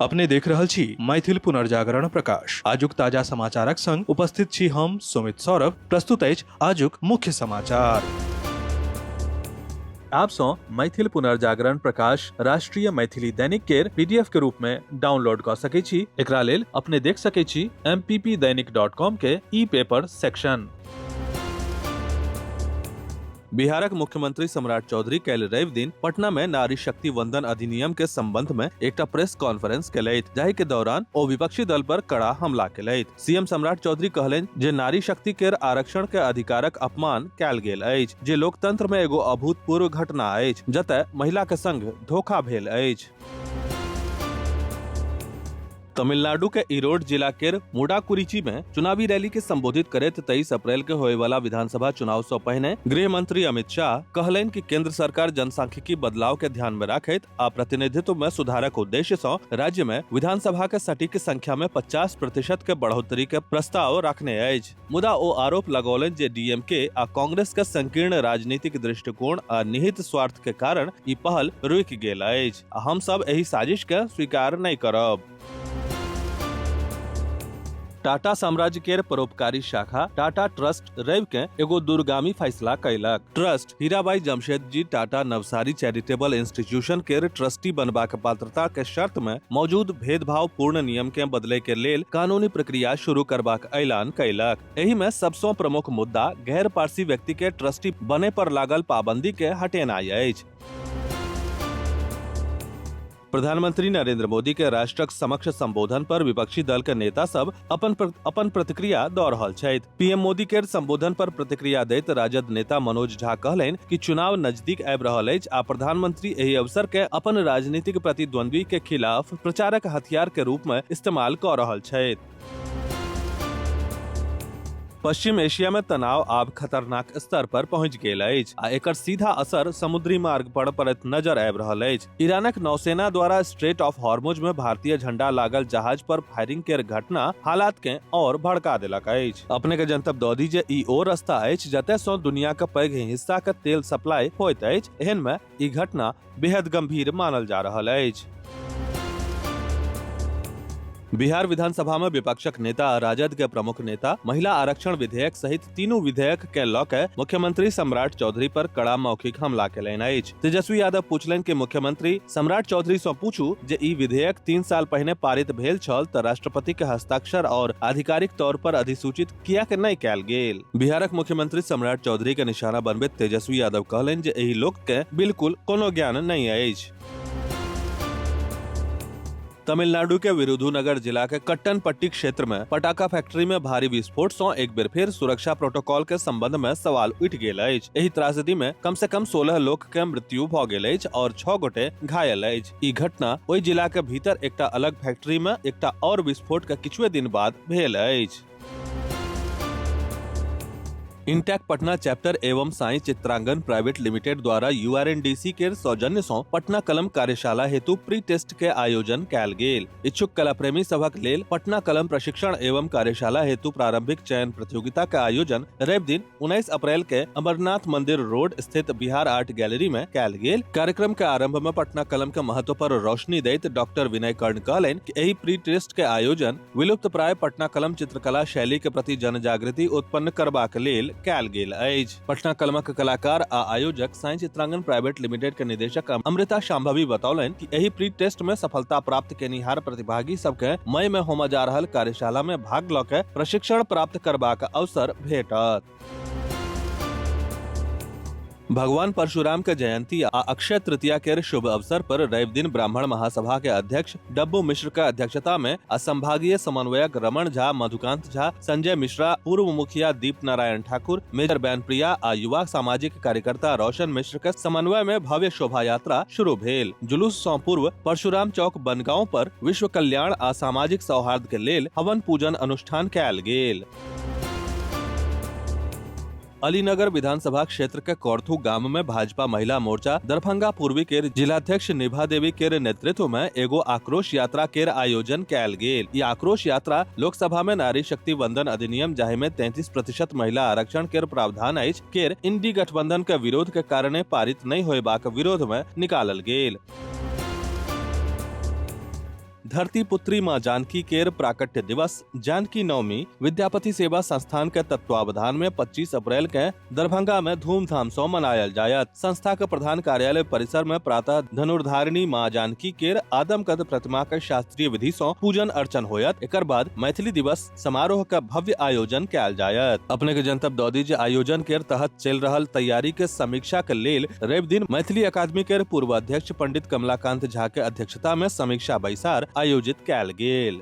अपने देख रहल छी मैथिल पुनर्जागरण प्रकाश। आजुक ताजा समाचारक संग उपस्थित छी हम सुमित सौरभ। प्रस्तुत अछि आजुक मुख्य समाचार। आप सँ मैथिल पुनर्जागरण प्रकाश राष्ट्रीय मैथिली दैनिक केर पीडीएफ के रूप में डाउनलोड कऽ सकै छी। एकरा लेल अपने देख सकै छी mppdainik.com के ई पेपर सेक्शन। बिहारक मुख्यमंत्री सम्राट चौधरी काल्हि रवि दिन पटना में नारी शक्ति वंदन अधिनियम के संबंध में एकटा प्रेस कॉन्फ्रेंस केलथि, जाहि के दौरान ओ विपक्षी दल पर कड़ा हमला केलथि। सीएम सम्राट चौधरी कहलनि जे नारी शक्ति केर आरक्षण के अधिकारक अपमान कयल गेल अछि, जे लोकतंत्र में एगो अभूतपूर्व घटना अछि, जतय महिला के संग धोखा भेल अछि। तमिलनाडु के इरोड जिला के मुडाकुरिची में चुनावी रैली के संबोधित करैत 23 अप्रैल के होए वाला विधानसभा चुनाव से पहिने गृह मंत्री अमित शाह कहलनि कि केंद्र सरकार जनसांख्यिकी बदलाव के ध्यान में रखैत आ प्रतिनिधित्व में सुधारक उद्देश्य से राज्य में विधानसभा के सटीक संख्या में 50% के बढ़ोतरी के प्रस्ताव रखने अछि। मुदा ओ आरोप लगौलनि जे डीएमके आ कांग्रेस के संकीर्ण राजनीतिक दृष्टिकोण आ निहित स्वार्थ के कारण ई पहल रुकि गेल अछि आ हम सब एहि साजिश के स्वीकार नहि करब। टाटा साम्राज्य केर परोपकारी शाखा टाटा ट्रस्ट रवि के एगो दूरगामी फैसला कयलक। Trust Hirabai Jamshedji Tata Navsari charitable institution केर ट्रस्टी बनबाक पात्रता के शर्त में मौजूद भेदभाव पूर्ण नियम के बदले के लेल कानूनी प्रक्रिया शुरू करबाक ऐलान कयलक। एहि में सबसँ प्रमुख मुद्दा गैर पारसी व्यक्ति के ट्रस्टी बने पर लागल पाबंदी के हटेनाइ अछि। प्रधानमंत्री नरेंद्र मोदी के राष्ट्रक समक्ष संबोधन पर विपक्षी दल के नेता सब अपन प्रतिक्रिया दऽ रहल छथि। पीएम मोदी के संबोधन पर प्रतिक्रिया दैत राजद नेता मनोज झा कहलनि कि चुनाव नजदीक आबि रहल अछि आ प्रधानमंत्री एहि अवसर के अपन राजनीतिक प्रतिद्वंद्वी के खिलाफ प्रचारक हथियार के रूप में इस्तेमाल कऽ रहल छथि। पश्चिम एशिया में तनाव आब खतरनाक स्तर पर पहुंच गेल अछि आ एकर सीधा असर समुद्री मार्ग पर पड़ैत नजर आबि रहल अछि। ईरानक नौसेना द्वारा स्ट्रेट ऑफ हॉर्मुज में भारतीय झंडा लागल जहाज पर फायरिंग केर घटना हालात के और भड़का देलक अछि। अपने के जनतब दऽ दी जे ई ओ रास्ता अछि जतय सँ दुनिया के पैघ हिस्सा के तेल सप्लाई होइत अछि। एहन में ई घटना बेहद गंभीर मानल जा रहल अछि। बिहार विधानसभा में विपक्षक नेता आ राजद के प्रमुख नेता महिला आरक्षण विधेयक सहित तीनू विधेयक के लऽ के मुख्यमंत्री सम्राट चौधरी पर कड़ा मौखिक हमला केलनि अछि। तेजस्वी यादव पूछलनि कि मुख्यमंत्री सम्राट चौधरी सँ पूछू जे ई विधेयक 3 साल पहिने पारित भेल छल तऽ राष्ट्रपति के हस्ताक्षर और आधिकारिक तौर पर अधिसूचित कियाक नहि कयल गेल। बिहारक मुख्यमंत्री सम्राट चौधरी के निशाना बनबैत तेजस्वी यादव कहलनि जे एहि लोक के बिल्कुल कोनो ज्ञान नहि अछि। तमिलनाडु के विरुधुनगर जिला के कट्टनपट्टी क्षेत्र में पटाखा फैक्ट्री में भारी विस्फोट सं एक बेर फेर सुरक्षा प्रोटोकॉल के संबंध में सवाल उठि गेल अछि। एहि त्रासदी में कम से कम 16 लोक के मृत्यु भ गेल अछि और 6 गोटे घायल अछि। ई घटना ओहि जिला के भीतर एकटा अलग फैक्ट्री में एकटा और विस्फोट के किछुए दिन बाद भेल अछि। इंटैक पटना चैप्टर एवं साई चित्रांगन प्राइवेट लिमिटेड द्वारा यूआरएनडीसी के सौजन्य सं पटना कलम कार्यशाला हेतु प्री टेस्ट के आयोजन कयल गेल। इच्छुक कला प्रेमी सभक लेल पटना कलम प्रशिक्षण एवं कार्यशाला हेतु प्रारंभिक चयन प्रतियोगिता के आयोजन रवि दिन 19 अप्रैल के अमरनाथ मंदिर रोड स्थित बिहार आर्ट गैलरी में कयल गेल। कार्यक्रम के आरंभ में पटना कलम के महत्व पर रोशनी दैत डॉक्टर विनय कर्ण कहलनि कि एहि प्री टेस्ट के आयोजन विलुप्त प्राय पटना कलम चित्रकला शैली के प्रति जनजागृति उत्पन्न करबाक लेल कयल गेल अछि। पटना कलमक कलाकार आ आयोजक साई चित्रांगन प्राइवेट लिमिटेड के निदेशक अमृता शांभवी बतौलनि कि एहि प्री टेस्ट में सफलता प्राप्त केनिहार प्रतिभागी सबके मई में होमय जा रहल कार्यशाला में भाग लऽ के प्रशिक्षण प्राप्त करबाक अवसर भेटत। भगवान परशुराम के जयंती आ अक्षय तृतीया के शुभ अवसर पर रवि दिन ब्राह्मण महासभा के अध्यक्ष डब्बू मिश्र के अध्यक्षता में आ संभागीय समन्वयक रमण झा, मधुकांत झा, संजय मिश्रा, पूर्व मुखिया दीप नारायण ठाकुर, मेजर बैनप्रिया आ युवा सामाजिक कार्यकर्ता रोशन मिश्र के समन्वय में भव्य शोभा यात्रा शुरू भेल। जुलूस सँ पूर्व परशुराम चौक बनगांव पर विश्व कल्याण आ सामाजिक सौहार्द के लेल हवन पूजन अनुष्ठान कयल गेल। अलीनगर विधानसभा क्षेत्र के कौरथू गाम में भाजपा महिला मोर्चा दरभंगा पूर्वी के जिलाध्यक्ष निभा देवी के नेतृत्व में एगो आक्रोश यात्रा के आयोजन कयल गेल। ई आक्रोश यात्रा लोकसभा में नारी शक्ति वंदन अधिनियम जाहि में 33% महिला आरक्षण के प्रावधान अछि केर इंडी गठबंधन के विरोध के कारणे पारित नहीं होयबाक विरोध में निकालल गेल। धरती पुत्री मां जानकी केर प्राकट्य दिवस जानकी नवमी विद्यापति सेवा संस्थान के तत्वावधान में 25 अप्रैल के दरभंगा में धूमधाम से मनायल जायत। संस्था के प्रधान कार्यालय परिसर में प्रातः धनुर्धारिणी मां जानकी केर आदमकद प्रतिमा के शास्त्रीय विधि से पूजन अर्चन होयत। एकर बाद मैथिली दिवस समारोह के भव्य आयोजन कयल जायत। अपने के जनतब दऽ दी जे आयोजन के तहत चलि रहल तैयारी के समीक्षा के लेल रवि दिन मैथिली अकादमी के पूर्व अध्यक्ष पंडित कमलाकांत झा के अध्यक्षता में समीक्षा बैसार आयोजित कयल गेल।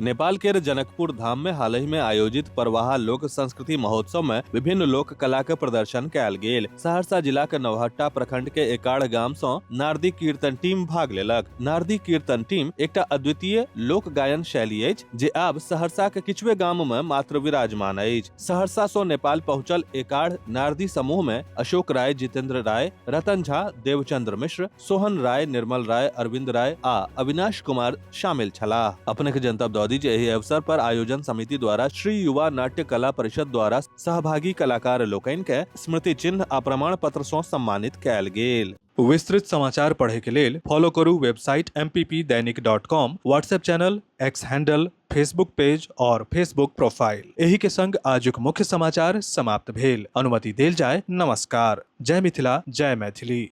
नेपाल के जनकपुर धाम में हाल ही में आयोजित परवाहा लोक संस्कृति महोत्सव में विभिन्न लोक कला के प्रदर्शन कयल गेल। सहरसा जिला के नवहट्टा प्रखंड के एकाड़ गाम सं नारदी कीर्तन टीम भाग लेलक। नारदी कीर्तन टीम एकटा अद्वितीय लोक गायन शैली अछि जे आब सहरसा के किछुए गाम में मात्र विराजमान अछि। सहरसा सं नेपाल पहुंचल एकाड़ नारदी समूह में अशोक राय, जितेंद्र राय, रतन झा, देवचंद्र मिश्र, सोहन राय, निर्मल राय, अरविंद राय आ अविनाश कुमार शामिल छलाह। अपने के जनतब दऽ दी जे एहि अवसर पर आयोजन समिति द्वारा श्री युवा नाट्य कला परिषद द्वारा सहभागी कलाकार लोकनि के स्मृति चिन्ह आ प्रमाण पत्र सं सम्मानित कयल गेल। विस्तृत समाचार पढ़े के लेल फॉलो करू website mppdainik.com, WhatsApp channel, X handle, Facebook page और फेसबुक प्रोफाइल। एही के संग आजुक मुख्य समाचार समाप्त भेल। अनुमति देल जाय। नमस्कार। जय मिथिला, जय मैथिली।